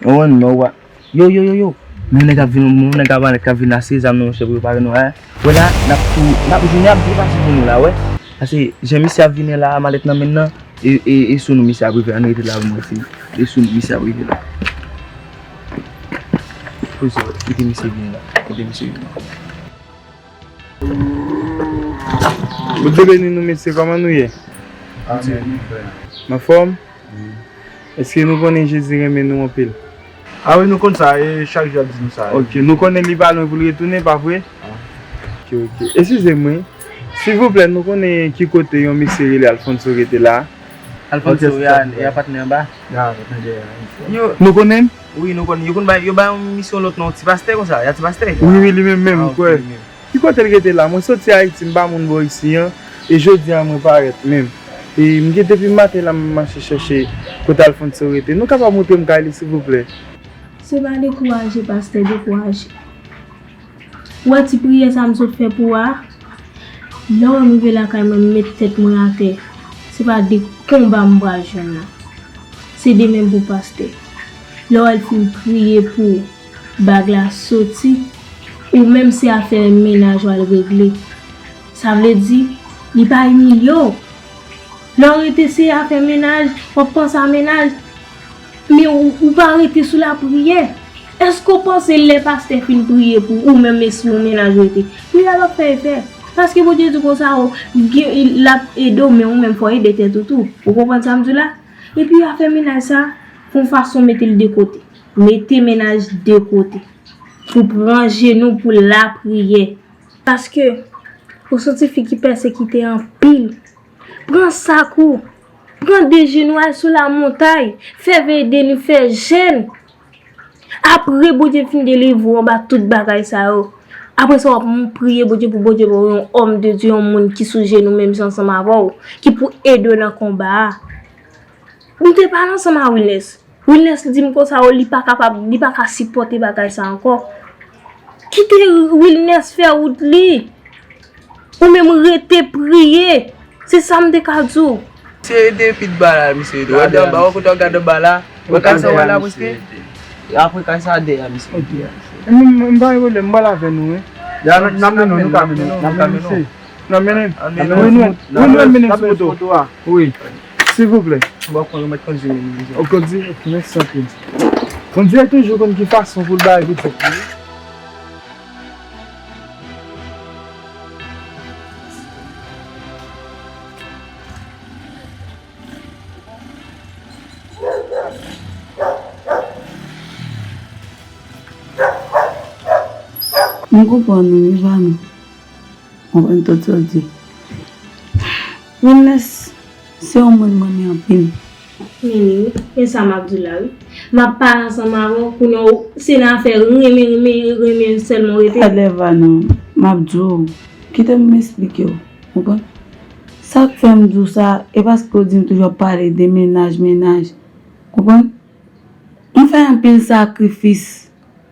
Ou konprann, men ou wè. Yo, yo, yo, yo. Men nèg ap vin, men nèg ap, nèg ap vin lase zam nan, monchè, prepare nou, hein. Wè la, n ap tou, n ap, jounen ap byen pase pou nou la, wè. Pase, jan misye ap vini la, malèt nan men l nan, e, e, e sou nou misye ap rive, ann rete la pou mwen, se, e sou nou misye ap rive la. Poze, kite misye vini la, kite misye vini la. Bondye beni nou, mesye, kòman nou ye? Amèn, mon frè. Anfòm? Wi. Èske nou konnen Jezi renmen nou anpil? A wi, nou konn sa, e chak jou y ap di nou sa. Ok, nou konnen li pa lwen pou l retounen, pa vre? Ah. Ok, ok. Eskize m, wi. Silvouplè, nou konnen ki kote yon mesye rele Alfonso rete la? Alfonso, ya, ya patnè anba. Ya, patnè dèyè a. Yo. Nou konnen l? Wi, nou konnen. Yo konn bay, yo bay yon misye yon lòt non, ti pastè konsa, ya ti pastè. Wi, wi, li menm menm, ah, ok, kwè. Li menm. Ki kote l rete la? Mwen soti Ayiti, m pa moun bò isi an, e jodi a mwen parèt menm. E m gen depi maten la m mache chèche kote Alfonso rete. Nou kapab montre m kay li, silvouplè? Se pa dekouraje, pastè, dekouraje. Ou wè ti priyè sa m sot fè pou ou a? Lè w wè m rive lakay mwen, m met tèt mwen atè. Se pa de konba m pral jwenn nan. Se de menm pou pastè. Lè w wè l fin priye pou ou, bag la soti, ou menm se afè mennaj w al regle. Sa vle di, li pa imilye w. Lè w rete se afè mennaj, w ap panse a mennaj, men ou, ou pa rete sou lapriyè. Èske w panse lè pastè fin priye pou ou menm, espri yon mennaj rete, priyè a p ap fè efè? Paske Bondye di konsa, ou gen, l ap ede w, men ou menm fò w ede tèt ou tou. Ou konprann sa m di w la? Epi afè mennaj sa, fè yon fason mete l de kote. Mete mennaj de kote. Pou pran jenou pou lapriyè. Paske ou santi fi ki pèsekite anpil. Pran sak ou. Pran de jenou, al sou lamontay. Fè vèy de nuit, fè jèn. Apre Bondye fin delivre w anba tout bagay sa yo, apre sa w ap priye Bondye pou Bondye ba w yon òm de Dye, yon moun ki sou jenou menm jan ansanm avè w, ki pou ede w nan konba a. M te pale ansanm a Wilness. Wilness di m konsa, o, li pa kapab, li pa ka sipòte bagay sa ankò. Kite Wilness fè wout li. Ou menm rete priye. Se sa m te ka di w. Misye ede pit ba la, misye ede. Gade anba, wè kote w gade anba la. Wè kay sa w wè la, misye ede. Apre kay sa dèyè, misye ede. M, m, m pa gen pwoblèm, m pral avè nou, wi. Ya, n ap mennen w, nou ka mennen w, n ap mennen w. N ap mennen w. Wi, nou, wi, nou ap mennen sou moto a. Wi. Silvouplè. Bon, kon yo mèt kondui menm, misye. Ou kondui? Ok, mèsi anpil. Kondui toujou konn ki fason pou l bay pitit li. M konprann ou, wi, Vano. M konprann tout sa w di. Wilness, se yon moun m renmen anpil. Men li wi, men sa m ap di w la wi. M ap pale ansanm avè w, kounye a w, se nan afè renmen, renmen, renmen sèlman w rete. Gade Vano, m ap di w, kite m esplike w, konprann? Sa k fè m di w sa, e paske w di m toujou ap pale de mennaj, mennaj, konprann? M fè anpil sakrifis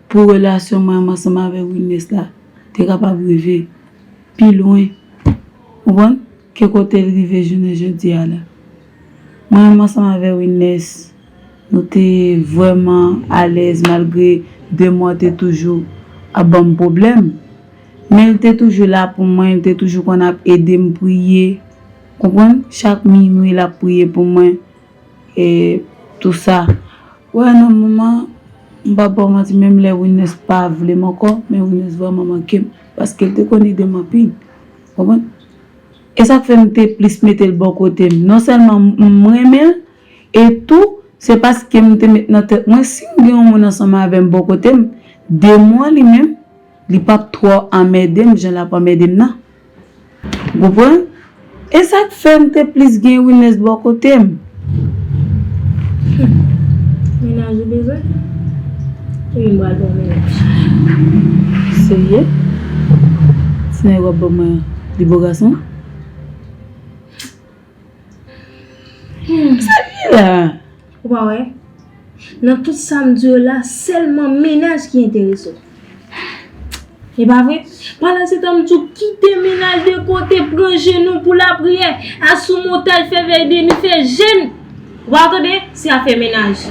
pou relasyon mwen menm ansanm avè Wilness la te kapab rive pi lwen, konprann, ke kote l rive jounen jodi a la. Mwen menm ansanm avè Wilness, nou te vrèman alèz malgre de mwa te toujou ap ban m pwoblèm. Men l te toujou la pou mwen, l te toujou konn ap ede m priye, konprann, chak minwi l ap priye pou mwen. E tou sa. Wè, nan moman, m p ap ba w manti, menm lè Wilness pa vle m ankò, men Wilness vrèman manke m, paske l te konn ede m anpil. Konprann? E sa k fè m te plis mete l bò kote m. Non sèlman m, m renmen l, e tou, se paske m te met nan tèt mwen, si m gen yon moun ansanm avè m bò kote m, de mwa li menm, li p ap twò anmède m jan l ap anmède m nan. Ou konprann? E sa k fè m te plis gen Wilness bò kote m. Mennaj ou bezwen? Ebyen m pral ba w mennaj. Serye? Ti nèg w ap ban mwen li bo gason? Sa l ye la? Ou pa wè? Nan tout sa m di yo la, sèlman mennaj ki enterese w. E pa vre? Pandan se tan m di w kite mennaj de kote, pran jenou pou lapriyè, al sou montay, fè vèy de nuit, fè jèn. Ou pa tande? Se afè mennaj.